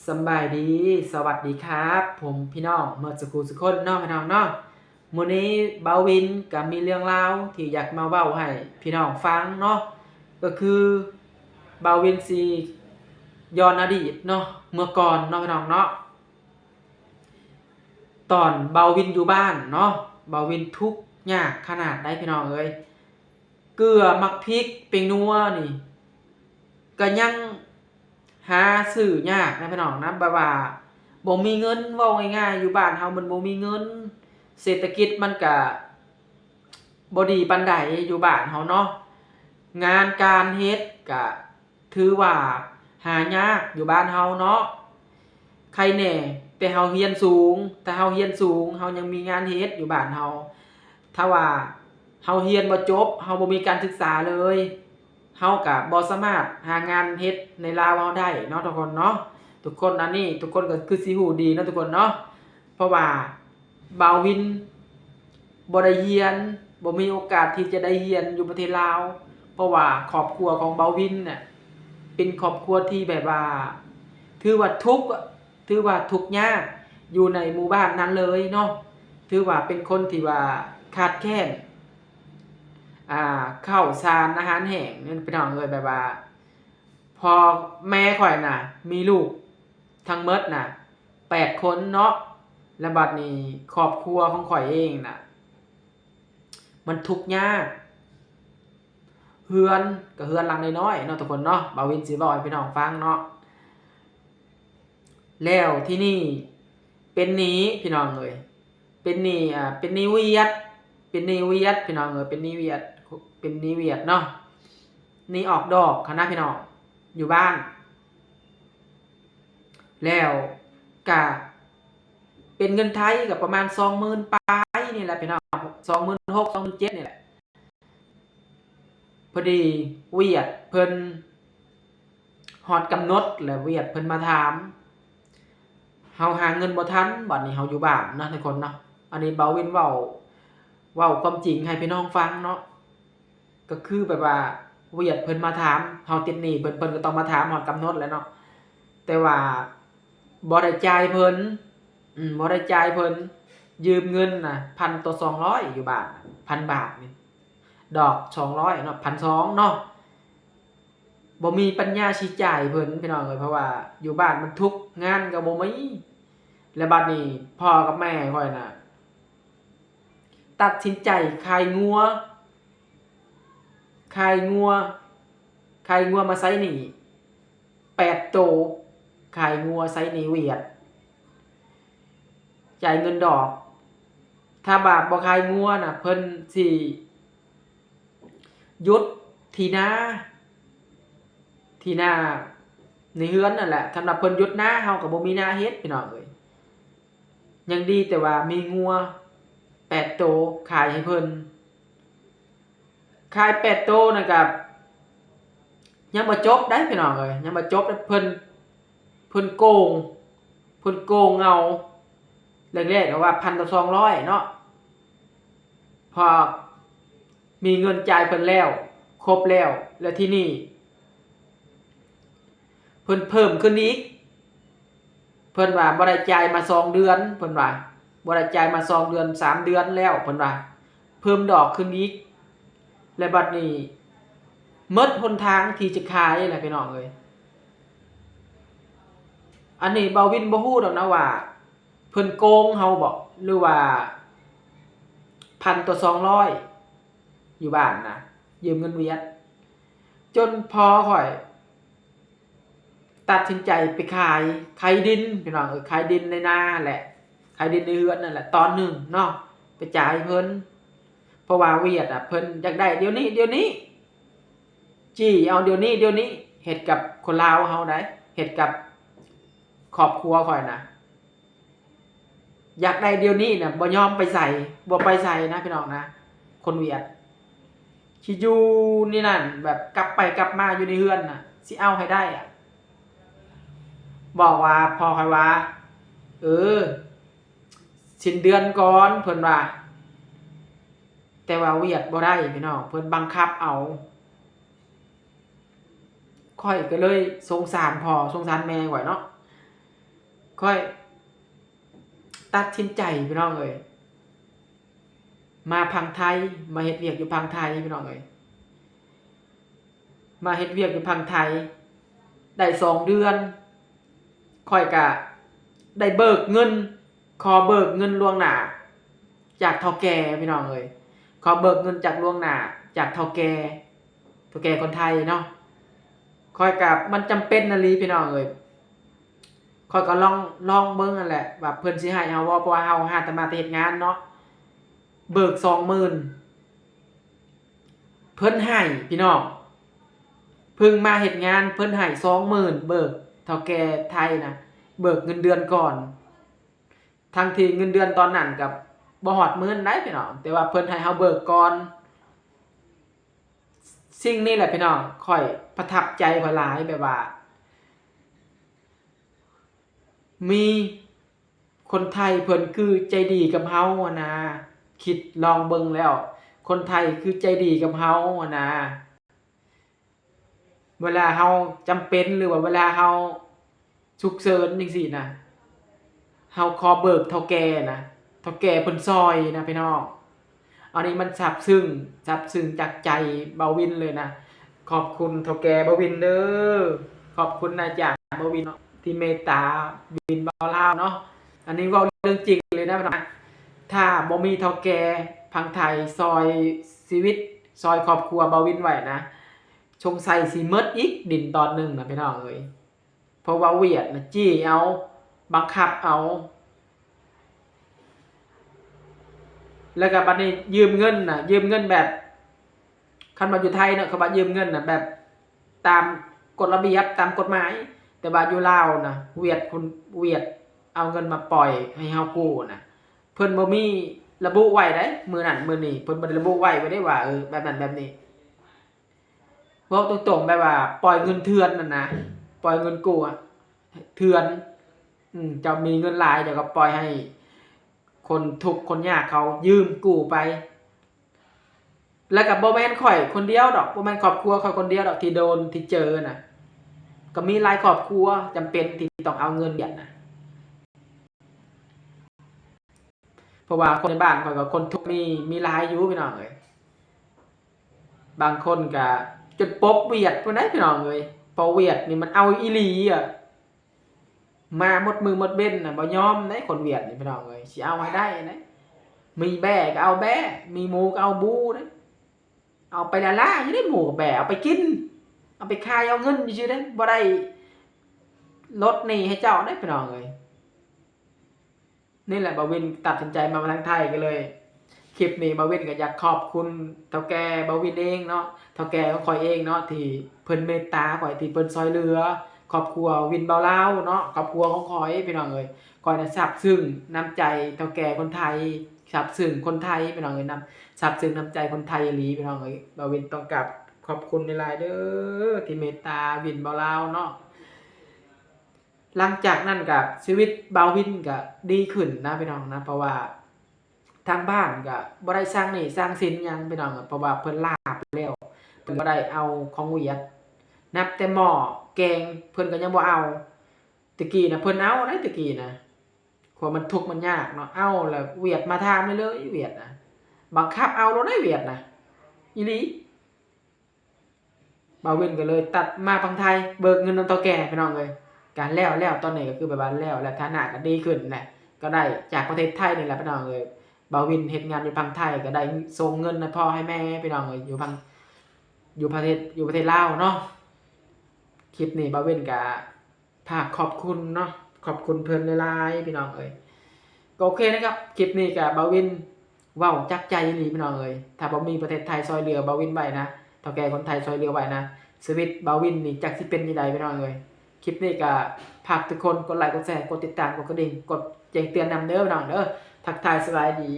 ສຳບາຍດີ ສະຫວັດດີຄັບ ຜົມພີ່ນ້ອງໝົດສຸຄູ່ສຸຄົນເນາະ ພີ່ນ້ອງເນາະ. ມື້ນີ້ບ່າວວິນກໍມີເລື່ອງລາວທີ່ຢາກມາເວົ້າໃຫ້ພີ່ນ້ອງຟັງເນາະ, ກໍຄືບ່າວວິນຊິຍ້ອນອະດີດເນາະ ເມື່ອກ່ອນເນາະ ພີ່ນ້ອງເນາະ. ຕອນບ່າວວິນຢູ່ບ້ານເນາະ ບ່າວວິນທຸກຍາກຂະໜາດໃດ ພີ່ນ້ອງເອີຍ. ເກືອ ໝາກພິກ ແປ້ງນົວນີ້ ກໍຍັງຫາຊື້ຍາກນະ ພີ່ນ້ອງນະ, ແບບວ່າບໍ່ມີເງິນ, ເວົ້າງ່າຍໆ ຢູ່ບ້ານເຮົາມັນບໍ່ມີເງິນ, ເສດຖະກິດມັນກະບໍ່ດີປານໃດຢູ່ບ້ານເຮົາເນາະ. ງານການເຮັດກະ ຖືວ່າຫາຍາກຢູ່ບ້ານເຮົາເນາະ. ໄຄແດ່ແຕ່ເຮົາຮຽນສູງ, ຖ້າເຮົາຮຽນສູງ ເຮົາຍັງມີງານເຮັດຢູ່ບ້ານເຮົາ. ຖ້າວ່າເຮົາຮຽນບໍ່ຈົບ, ເຮົາບໍ່ມີການສຶກສາເລີຍ, ເຮົາກະບໍ່ສາມາດຫາງານເຮັດໃນລາວເຮົາໄດ້ເນາະ ທຸກຄົນເນາະ. ທຸກຄົນ ອັນນີ້ທຸກຄົນກໍຄືຊິຮູ້ດີເນາະ ທຸກຄົນເນາະ, ເພາະວ່າ ບ່າວວິນບໍ່ໄດ້ຮຽນ, ບໍ່ມີໂອກາດທີ່ຈະໄດ້ຮຽນຢູ່ປະເທດລາວ, ເພາະວ່າຄອບຄົວຂອງບ່າວວິນນະ ເປັນຄອບຄົວທີ່ແບບວ່າ ຖືວ່າທຸກ, ຖືວ່າທຸກຍາກຢູ່ໃນໝູ່ບ້ານນັ້ນເລີຍເນາະ. ຖືວ່າເປັນຄົນທີ່ວ່າຂາດແຄນ ອ່າ ເຂົ້າສານອາຫານແຫ້ງນັ້ນ ພີ່ນ້ອງເອີຍ. ແບບວ່າ ພໍ່ແມ່ຂ້ອຍນະ ມີລູກທັງໝົດນະ ແປດຄົນເນາະ, ແລ້ວບັດນີ້ຄອບຄົວຂອງຂ້ອຍເອງນະ ມັນທຸກຍາກ, ເຮືອນກໍເຮືອນຫຼັງນ້ອຍໆເນາະ ທຸກຄົນເນາະ. ບ່າວວິນຊິເວົ້າໃຫ້ພີ່ນ້ອງຟັງເນາະ. ແລ້ວທີນີ້ເປັນໜີ້ ພີ່ນ້ອງເອີຍ, ເປັນໜີ້ ອ່າ ເປັນໜີ້ຫວຽດ, ເປັນໜີ້ຫວຽດ ພີ່ນ້ອງເອີຍ, ເປັນໜີ້ຫວຽດ ເປັນໜີ້ຫວຽດເນາະ, ໜີ້ອອກດອກຫັ້ນນະ ພີ່ນ້ອງ, ຢູ່ບ້ານ. ແລ້ວກະເປັນເງິນໄທກໍປະມານສອງໝື່ນປາຍນີ້ແຫຼະ ພີ່ນ້ອງ, ສອງໝື່ນຫົກ ສອງໝື່ນເຈັດນີ້ແຫຼະ. ພໍດີຫວຽດເພິ່ນຮອດກຳນົດ ແລ້ວຫວຽດເພິ່ນມາຖາມ, ເຮົາຫາເງິນບໍ່ທັນ, ບັດນີ້ເຮົາຢູ່ບ້ານນະ ທຸກຄົນເນາະ. ອັນນີ້ບ່າວວິນເວົ້າ ເວົ້າຄວາມຈິງໃຫ້ພີ່ນ້ອງຟັງເນາະ. ກໍຄືແບບວ່າຫວຽດເພິ່ນມາຖາມ ເຮົາຕິດໜີ້ເພິ່ນ, ເພິ່ນກໍຕ້ອງມາຖາມຮອດກຳນົດແຫຼະເນາະ, ແຕ່ວ່າບໍ່ໄດ້ຈ່າຍເພິ່ນ, ອືມ ບໍ່ໄດ້ຈ່າຍເພິ່ນ, ຢືມເງິນນະ ພັນຕໍ່ສອງຮ້ອຍ ຢູ່ບ້ານນະ ພັນບາດນີ້, ດອກສອງຮ້ອຍເນາະ ພັນສອງເນາະ. ບໍ່ມີປັນຍາຊິຈ່າຍເພິ່ນ ພີ່ນ້ອງເອີຍ, ເພາະວ່າຢູ່ບ້ານມັນທຸກ, ງານກໍບໍ່ມີ. ແລ້ວບັດນີ້ພໍ່ກັບແມ່ຂ້ອຍນະ ຕັດສິນໃຈຂາຍງົວ, ຂາຍງົວ, ຂາຍງົວມາໃຊ້ໜີ້ແປດໂຕ, ຂາຍງົວໃຊ້ໜີ້ຫວຽດ, ຈ່າຍເງິນດອກ. ຖ້າວ່າບໍ່ຂາຍງົວນະ ເພິ່ນຊິຢຸດທີ່ນາ, ທີ່ນາໃນເຮືອນນັ້ນແຫຼະ. ສຳລັບເພິ່ນຢຸດນາ ເຮົາກໍບໍ່ມີນາເຮັດ ພີ່ນ້ອງເອີຍ. ຍັງດີແຕ່ວ່າມີງົວແປດໂຕຂາຍໃຫ້ເພິ່ນ, ຂາຍແປດໂຕນັ້ນກະຍັງບໍ່ຈົບໄດ໋ ພີ່ນ້ອງເອີຍ, ຍັງບໍ່ຈົບເດ້. ເພິ່ນ ເພິ່ນໂກງ, ເພິ່ນໂກງເອົາ. ແລກໆ ເອົາວ່າພັນຕໍ່ສອງຮ້ອຍເນາະ, ພໍມີເງິນຈ່າຍເພິ່ນແລ້ວ ຄົບແລ້ວ ແລ້ວທີນີ້ ເພິ່ນເພີ່ມຂຶ້ນອີກ. ເພິ່ນວ່າບໍ່ໄດ້ຈ່າຍມາສອງເດືອນ, ເພິ່ນວ່າບໍ່ໄດ້ຈ່າຍມາສອງເດືອນ ສາມເດືອນແລ້ວ, ເພິ່ນວ່າເພີ່ມດອກຂຶ້ນອີກ. ແລະບັດນີ້ໝົດຫົນທາງທີ່ຈະຂາຍແລ້ວ ພີ່ນ້ອງເອີຍ. ອັນນີ້ບ່າວວິນບໍ່ຮູ້ດອກນະວ່າເພິ່ນໂກງເຮົາບໍ ຫຼືວ່າພັນຕໍ່ສອງຮ້ອຍ ຢູ່ບ້ານນະ, ຢືມເງິນຫວຽດ. ຈົນພໍ່ຂ້ອຍ ຕັດສິນໃຈໄປຂາຍ, ຂາຍດິນ ພີ່ນ້ອງເອີຍ, ຂາຍດິນໃນນາແຫຼະ, ຂາຍດິນໃນເຮືອນນັ້ນແຫຼະ ຕອນໜຶ່ງເນາະ, ໄປຈ່າຍເພິ່ນ. ເພາະວ່າຫວຽດນະ ເພິ່ນຢາກໄດ້ດຽວນີ້ ດຽວນີ້, ຈີ້ເອົາດຽວນີ້ ດຽວນີ້, ເຮັດກັບຄົນລາວເຮົາໄດ໋, ເຮັດກັບຄອບຄົວຂ້ອຍນະ. ຢາກໄດ້ດຽວນີ້ນະ ບໍ່ຍອມໄປໃສ, ບໍ່ໄປໃສນະ ພີ່ນ້ອງນະ. ຄົນຫວຽດຊິຢູ່ໃນນັ້ນ ແບບກັບໄປກັບມາຢູ່ໃນເຮືອນນະ, ຊິເອົາໃຫ້ໄດ້ອະ. ບອກວ່າ ພໍ່ຂ້ອຍວ່າ ເອີ ສິ້ນເດືອນກ່ອນ ເພິ່ນວ່າ, ແຕ່ວ່າຫວຽດບໍ່ໄດ້ ພີ່ນ້ອງ, ເພິ່ນບັງຄັບເອົາ. ຂ້ອຍກໍເລີຍສົງສານພໍ່ ສົງສານແມ່ຂ້ອຍເນາະ. ຂ້ອຍຕັດສິນໃຈພີ່ນ້ອງເອີຍ ມາພັງໄທ ມາເຮັດວຽກຢູ່ພັງໄທພີ່ນ້ອງເອີຍ ມາເຮັດວຽກຢູ່ພັງໄທໄດ້ສອງເດືອນ ຂ້ອຍກະໄດ້ເບີກເງິນ ຂໍເບີກເງິນລ່ວງໜ້າຈາກເຖົ້າແກ່ພີ່ນ້ອງເອີຍ ຂໍເບີກເງິນຈາກລ່ວງໜ້າຈາກເຖົ້າແກ່ ເຖົ້າແກ່ຄົນໄທເນາະ ຂ້ອຍກະ ມັນຈຳເປັນອີ່ຫຼີພີ່ນ້ອງເອີຍ ຂ້ອຍກໍລອງ ລອງເບິ່ງຫັ້ນແຫຼະວ່າເພິ່ນຊິໃຫ້ເຮົາບໍ່ ເພາະວ່າເຮົາຫາແຕ່ມາແຕ່ເຮັດງານເນາະ ເບີກສອງໝື່ນ ເພິ່ນໃຫ້ພີ່ນ້ອງ ເພິ່ງມາເຮັດງານເພິ່ນໃຫ້ສອງໝື່ນ ເບີກເຖົ້າແກ່ໄທນະ ເບີກເງິນເດືອນກ່ອນ ທັງທີ່ເງິນເດືອນຕອນນັ້ນກໍບໍ່ຮອດໝື່ນໃດພີ່ນ້ອງ ແຕ່ວ່າເພິ່ນໃຫ້ເຮົາເບີກກ່ອນ ສິ່ງນີ້ແຫຼະພີ່ນ້ອງ ຂ້ອຍປະທັບໃຈຂ້ອຍຫຼາຍ ແບບວ່າ ມີຄົນໄທເພິ່ນຄືໃຈດີກັບເຮົາຫັ້ນນາ ຄິດລອງເບິ່ງແລ້ວ ຄົນໄທຄືໃຈດີກັບເຮົາຫັ້ນນາ ເວລາເຮົາຈຳເປັນ ຫຼືວ່າເວລາເຮົາສຸກເສີນຈັ່ງຊີ້ນະ ເຮົາຂໍເບີກເຖົ້າແກ່ນະ ເຖົ້າແກ່ເພິ່ນຊ່ອຍນະພີ່ນ້ອງ ອັນນີ້ມັນຊາບຊຶ້ງ ຊາບຊຶ້ງຈາກໃຈບ່າວວິນເລີຍນະ ຂອບຄຸນເຖົ້າແກ່ບ່າວວິນເດີ ຂອບຄຸນນາຍຈ້າງບ່າວວິນເນາະ ທີ່ເມດຕາວິນບ່າວລາວເນາະ ອັນນີ້ເວົ້າເລື່ອງຈິງເລີຍນະພີ່ນ້ອງ ຖ້າບໍ່ມີເຖົ້າແກ່ພັງໄທຊ່ອຍຊີວິດ ຊ່ອຍຄອບຄົວບ່າວວິນໄວ້ນະ ສົງໄສຊິໝົດອີກດິນຕອນໜຶ່ງນະພີ່ນ້ອງເອີຍ ເພາະວ່າຫວຽດນະຈີ້ເອົາ ບັງຄັບເອົາ ແລ້ວກໍບັດນີ້ຢືມເງິນນະ ຢືມເງິນແບບ ຄັນວ່າຢູ່ໄທເນາະ ເຂົາວ່າຢືມເງິນນະ ແບບຕາມກົດລະບຽບ ຕາມກົດໝາຍ ແຕ່ວ່າຢູ່ລາວນະ ຫວຽດຄົນ ຫວຽດເອົາເງິນມາປ່ອຍໃຫ້ເຮົາກູ້ນະ ເພິ່ນບໍ່ມີລະບຸໄວ້ໃດ໋ ມື້ນັ້ນມື້ນີ້ ເພິ່ນບໍ່ໄດ້ລະບຸໄວ້ ໄວ້ໄດ້ວ່າ ເອີ ແບບນັ້ນແບບນີ້ ເວົ້າຕົງໆ ແບບວ່າປ່ອຍເງິນເຖື່ອນຫັ້ນນະ ປ່ອຍເງິນກູ້ເຖື່ອນ ອືມ ເຈົ້າມີເງິນຫຼາຍ ເຈົ້າກໍປ່ອຍໃຫ້ຄົນທຸກຄົນຍາກເຂົາຢືມກູ້ໄປ ແລ້ວກໍບໍ່ແມ່ນຂ້ອຍຄົນດຽວດອກ ບໍ່ແມ່ນຄອບຄົວຂ້ອຍຄົນດຽວດອກທີ່ໂດນ ທີ່ເຈີນະ ກໍມີຫຼາຍຄອບຄົວຈຳເປັນທີ່ຕ້ອງເອົາເງິນຫວຽດນະ ເພາະວ່າຄົນໃນບ້ານຂ້ອຍກໍຄົນທຸກ ມີ ມີຫຼາຍຢູ່ພີ່ນ້ອງເອີຍ ບາງຄົນກໍຈົນປົບຫວຽດພຸ້ນໃດ໋ພີ່ນ້ອງເອີຍ ເພາະຫວຽດນີ້ມັນເອົາອີ່ຫຼີອະ ມາໝົດມື້ໝົດເວັນນະ ບໍ່ຍອມໃດ໋ ຄົນຫວຽດນີ້ພີ່ນ້ອງເອີຍ ຊິເອົາໃຫ້ໄດ້ໃດ໋ ມີແບ້ກໍເອົາແບ້ ມີໝູກໍເອົາໝູເດ້ ເອົາໄປລ້າໆຢູ່ເດ້ ໝູກັບແບ້ ເອົາໄປກິນ ເອົາໄປຂາຍເອົາເງິນຊື່ໆເດ້ ບໍ່ໄດ້ລົດໜີ້ໃຫ້ເຈົ້າເດ້ພີ່ນ້ອງເອີຍ. ນີ້ແຫຼະ ບ່າວວິນຕັດສິນໃຈມາທາງໄທກໍເລີຍ ຄລິບນີ້ບ່າວວິນກໍຢາກຂອບຄຸນເຖົ້າແກ່ບ່າວວິນເອງເນາະ ເຖົ້າແກ່ຂອງຂ້ອຍເອງເນາະ ທີ່ເພິ່ນເມດຕາຂ້ອຍ ທີ່ເພິ່ນຊ່ອຍເຫຼືອຄອບຄົວວິນບ່າວລາວເນາະ ຄອບຄົວຂອງຂ້ອຍພີ່ນ້ອງເອີຍ. ຂ້ອຍນະຊາບຊຶ້ງນ້ຳໃຈເຖົ້າແກ່ຄົນໄທ ຊາບຊຶ້ງຄົນໄທພີ່ນ້ອງເອີຍ ນຳ ຊາບຊຶ້ງນ້ຳໃຈຄົນໄທອີ່ຫຼີພີ່ນ້ອງເອີຍ. ບ່າວວິນຕ້ອງກາບຂອບຄຸນຫຼາຍໆເດີ ທີ່ເມດຕາວິນບ່າວລາວເນາະ. ຫຼັງຈາກນັ້ນກະຊີວິດບ່າວວິນກະດີຂຶ້ນນະພີ່ນ້ອງນະ ເພາະວ່າທາງບ້ານກະບໍ່ໄດ້ສ້າງໜີ້ສ້າງສິນຫຍັງພີ່ນ້ອງ ເພາະວ່າເພິ່ນລາໄປແລ້ວ ເພິ່ນບໍ່ໄດ້ເອົາຂອງຫວຽດ ນັບແຕ່ໝໍ້ແກງເພິ່ນກະຍັງບໍ່ເອົາ. ແຕ່ກີ້ນະເພິ່ນເອົາໄດ໋ ແຕ່ກີ້ນະ ຄວາມມັນທຸກມັນຍາກເນາະ ເອົາແລ້ວຫວຽດມາຖາມເລີຍ ຫວຽດນະ ບັງຄັບເອົາໂລດໄດ໋ ຫວຽດນະ ອີ່ຫຼີ. ບ່າວວິນກໍເລີຍຕັດມາຝັ່ງໄທ ເບີກເງິນນຳເຖົ້າແກ່ພີ່ນ້ອງເອີຍ ກະແລ້ວ ແລ້ວ ຕອນນີ້ກໍຄືແບບວ່າແລ້ວ ແລະ ຖານະກໍດີຂຶ້ນແຫຼະ ກໍໄດ້ຈາກປະເທດໄທນີ້ແຫຼະພີ່ນ້ອງເອີຍ. ບ່າວວິນເຮັດງານຢູ່ຝັ່ງໄທກໍໄດ້ສົ່ງເງິນໃຫ້ພໍ່ໃຫ້ແມ່ພີ່ນ້ອງເອີຍ ຢູ່ຝັ່ງ ຢູ່ປະເທດ ຢູ່ປະເທດລາວເນາະ. ຄລິບນີ້ບ່າວວິນກະ ຝາກຂອບຄຸນເນາະ ຂອບຄຸນເພິ່ນຫຼາຍໆພີ່ນ້ອງເອີຍ. ກໍໂອເຄນະຄັບ ຄລິບນີ້ກະບ່າວວິນເວົ້າຈາກໃຈອີ່ຫຼີພີ່ນ້ອງເອີຍ. ຖ້າບໍ່ມີປະເທດໄທຊ່ອຍເຫຼືອບ່າວວິນໄວ້ນະ ເຖົ້າແກ່ຄົນໄທຊ່ອຍເຫຼືອໄວ້ນະ ຊີວິດບ່າວວິນນີ້ຈັກຊິເປັນຈັ່ງໃດພີ່ນ້ອງເອີຍ. ຄລິບນີ້ກະຝາກທຸກຄົນກົດໄລ ກົດແຊ ກົດຕິດຕາມ ກົດກະດິ່ງ ກົດແຈ້ງເຕືອນນຳເດີພີ່ນ້ອງເດີ. ທັກທາຍສະບາຍດີ.